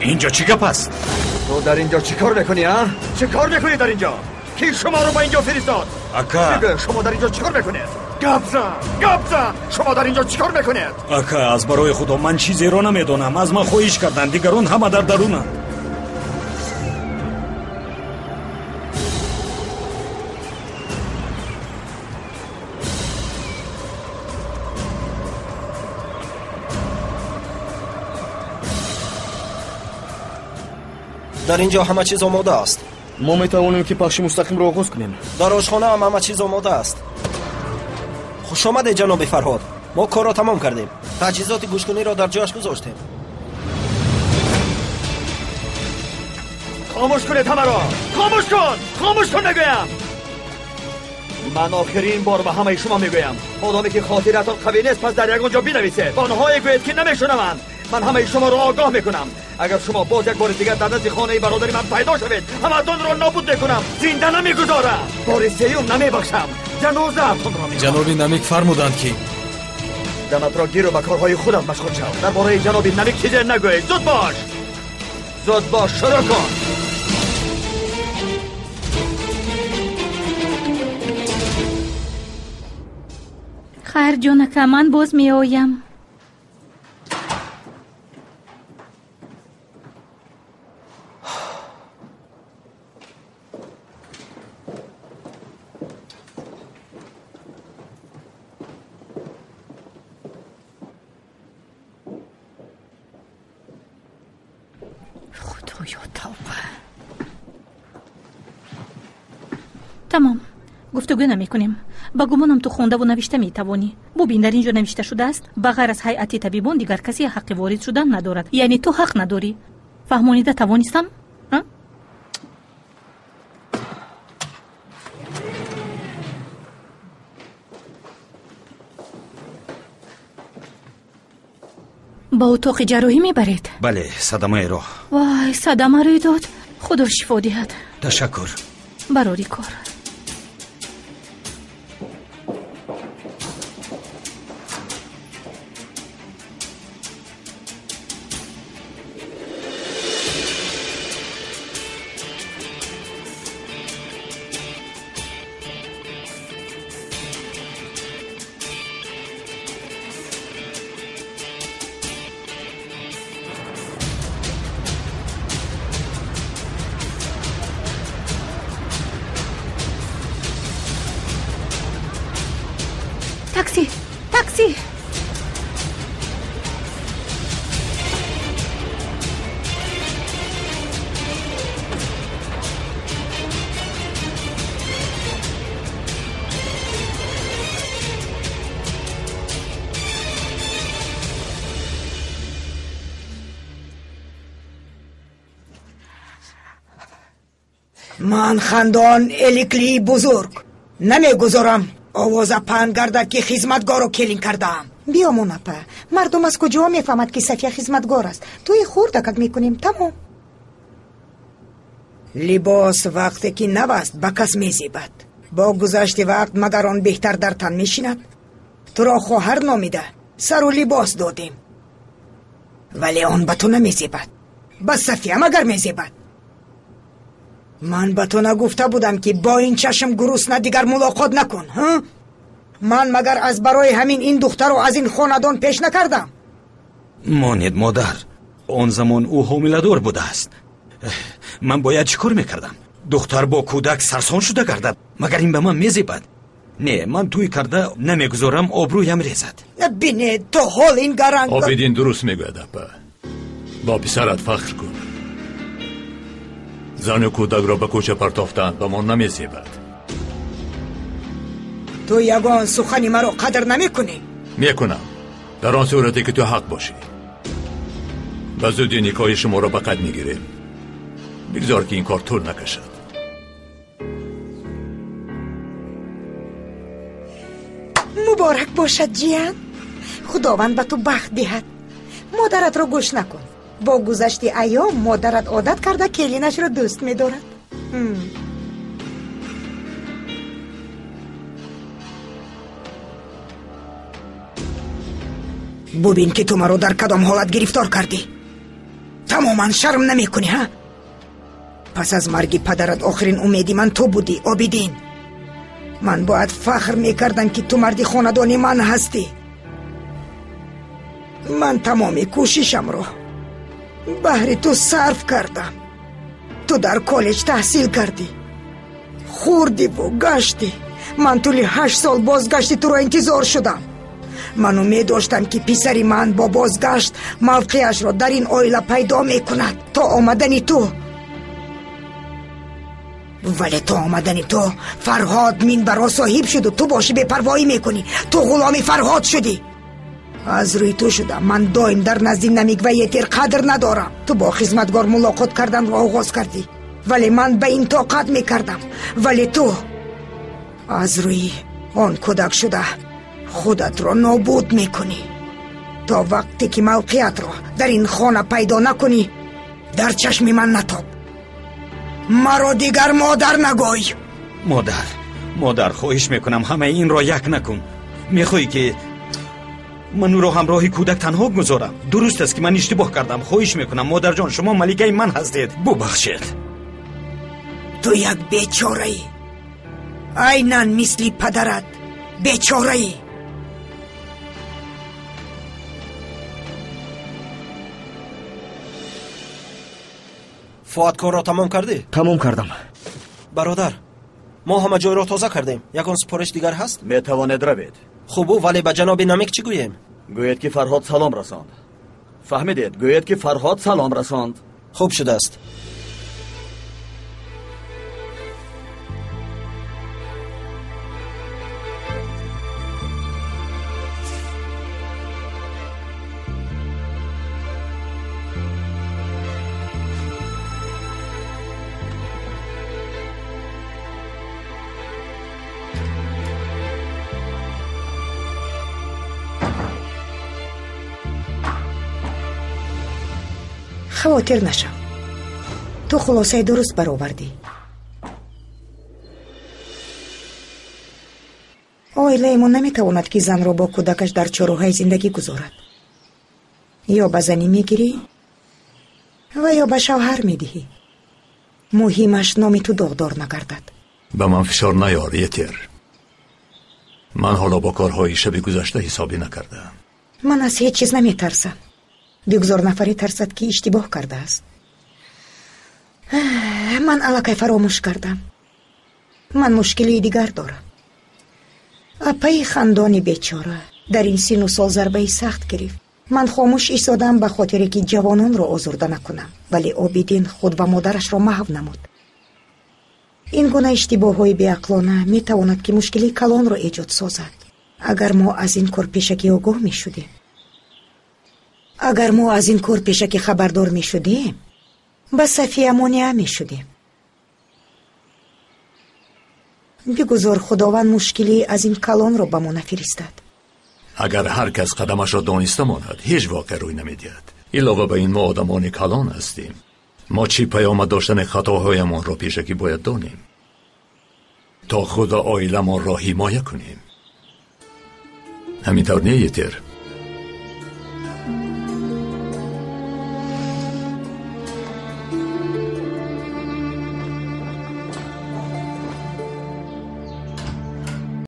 Инҷо чӣ гап аст? Ту дар инҷо чӣ кор мекунӣ, а? Чӣ кор мекунӣ дар инҷо? Ки шуморо ба инҷо фиристод? Ака! Бигӯ, шумо дар инҷо чӣ кор мекунед? Гап зан! Гап зан! Шумо дар инҷо чӣ кор мекунед? Ака, аз барои Худо ман чизеро намедонам. Аз ман хоҳиш карданд, дигарон ҳама дар дарунанд. Дар инҷо ҳама чиз омода аст. Мо метавонем ки пахши мустақимро оғоз кунем. Дар ошхона ҳам ҳама чиз омода аст. Хуш омадед, ҷаноби Фарҳод. Мо корро тамом кардем. Таҷҳизоти гӯшкуниро дар ҷояш гузоштем. Хомӯш кунед ҳамаро! Хомӯш кун! Хомӯш кун мегӯям! Ман охирин бор ба ҳамаи шумо мегӯям. Одаме ки хотиратон қавӣ нест, пас дар ягон ҷо бинависед. Ба онҳое гӯед ки намешунаванд. Ман ҳамаи шуморо огоҳ мекунам. Агар шумо боз як бори дигар дар назди хонаи бародари ман пайдо шавед, ҳамаатонро нобуд мекунам. Зинда намегузорам. Бори сеюм намебахшам. Ҷанозаатонро мехоҳам. Ҷаноби Намик фармуданд ки даматро гиру ба корҳои худат машғул шав. Дар бораи ҷаноби Намик чизе нагӯй. Зуд бош, зуд бош, шурӯъ кун. Хайр, ҷонака, ман боз меоям. Худоё, тавба. Тамом, гуфтугӯ намекунем. Ба гумонам ту хондаву навишта метавонӣ. Бубин, дар ин ҷо навишта шудааст, ба ғайр аз ҳайати табибон дигар касе ҳаққи ворид шудан надорад. Яъне ту ҳақ надорӣ. Фаҳмонида тавонистам? Ба утоқи ҷарроҳӣ мебаред? Бале, садамаи роҳ. Вай, садама рӯй дод. Худо шифо диҳад. Ташаккур. Барори кор. Такси! Такси! Ман хандон эликлии бузург намегузорам овоза паҳн гардад ки хизматгорро келин кардаам. Биёмон, апа, мардум аз куҷо мефаҳмад ки Сафия хизматгор аст? Тӯи хурдакак мекунем, тамом. Либос вақте ки нав аст ба кас мезебад. Бо гузашти вақт магар он беҳтар дар тан мешинад? Туро хоҳар номида сару либос додем, вале он ба ту намезебад. Ба Сафия магар мезебад? Ман ба ту нагуфта будам ки бо ин чашм гурусна дигар мулоқот накун? Ман магар аз барои ҳамин ин духтарро аз ин хонадон пеш накардам? Монед, модар, он замон ӯ ҳомиладор будааст. Ман бояд чӣ кор мекардам? Духтар бо кӯдак сарсон шуда гардад, магар ин ба ман мезебад? Не, ман тӯй карда намегузорам обрӯям резад. Бине, то ҳол ин гаранг. Обидин дуруст мегӯяд, апа. Бо писарат фахр кун. Зану кӯдакро ба кӯча партофтанд ба мо намезебад. Ту ягон сухани маро қадр намекунӣ? Мекунам, дар он сурате ки ту ҳақ бошӣ. Ба зудӣ никоҳи шуморо ба қайд мегирем. Бигзор ки ин кор тӯл накашад. Муборак бошад, ҷиян. Худованд ба ту бахт диҳад. Модаратро гӯш накун. Бо гузашти айём модарат одат карда келинашро дӯст медорад. Бубин ки ту маро дар кадом ҳолат гирифтор кардӣ. Тамоман шарм намекунӣ, ҳа? Пас аз марги падарат охирин умеди ман ту будӣ, Обидин. Ман бояд фахр мекардам, ки ту марди хонадони ман ҳастӣ. Ман тамоми кӯшишамро баҳри ту сарф кардам. Ту дар коллеҷ таҳсил кардӣ, хӯрдиву гаштӣ. Ман тӯли 8 сол бозгашти туро интизор шудам. Ман умед доштам, ки писари ман бо бозгашт мавқеашро дар ин оила пайдо мекунад. То омадани ту, вале то омадани ту Фарҳод минбарро соҳиб шуду ту боши бепарвоӣ мекунӣ. Ту ғуломи Фарҳод шудӣ. Аз рӯи ту шудам. Ман доим дар назди Намик ва Етер қадр надорам. Ту бо хизматгор мулоқот карданро оғоз кардӣ, вале ман ба ин тоқат мекардам. Вале ту аз рӯи он кӯдак шуда худатро нобуд мекунӣ. То вақте ки мавқеатро дар ин хона пайдо накунӣ, дар чашми ман натоб. Маро дигар модар нагӯй. Модар, модар, хоҳиш мекунам, ҳамаи инро як накун. Мехоҳӣ ки ман ӯро ҳамроҳи кӯдак танҳо гузорам? Дуруст аст, ки ман иштибоҳ кардам. Хоҳиш мекунам, модарҷон, шумо маликаи ман ҳастед, бубахшед. Ту як бечораӣ, айнан мисли падарат бечораӣ. Фуат, корро тамом кардӣ? Тамом кардам. Бародар, мо ҳама ҷойро тоза кардем. Ягон супориш дигар ҳаст? Метавонед равед. Хубу, вале ба ҷаноби Намик чӣ гӯем? Гӯед, ки Фарҳод салом расонд. Фаҳмидед? Гӯед, ки Фарҳод салом расонд. Хуб шудааст. Хавотир нашав, ту хулосаи дуруст баровардӣ. Оилаи мо наметавонад, ки занро бо кӯдакаш дар чорроҳаи зиндагӣ гузорад. Ё ба занӣ мегирӣ ва ё ба шавҳар медиҳӣ. Муҳимаш номи ту доғдор нагардад. Ба ман фишор наёр, Етер. Ман ҳоло бо корҳои шаби гузашта ҳисобӣ накардаам. Ман аз ҳеҷ чиз наметарсам. Бигзор нафаре тарсад, ки иштибоҳ кардааст. Ман аллакай фаромӯш кардам. Ман мушкилии дигар дорам. Апаи хандони бечора дар ин сину сол зарбаи сахт гирифт. Ман хомӯш истодам ба хотире, ки ҷавононро озурда накунам, вале Обидин худ ва модарашро маҳв намуд. Ин гуна иштибоҳҳои беақлона метавонад, ки мушкилии калонро эҷод созад. Агар мо аз ин кор пешакӣ огоҳ мешудем, агар мо аз ин кор пешакӣ хабардор мешудем, ба Сафия монеа мешудем. Бигузор Худованд мушкилии аз ин калонро ба мо нафиристад. Агар ҳар кас қадамашро дониста монад, ҳеҷ воқеа рӯй намедиҳад. Илова ба ин, мо одамони калон ҳастем. Мо чӣ паёмад доштани хатоҳоямонро пешакӣ бояд донем, то худ ва оиламонро ҳимоя кунем. Ҳамин тавр не, Етер?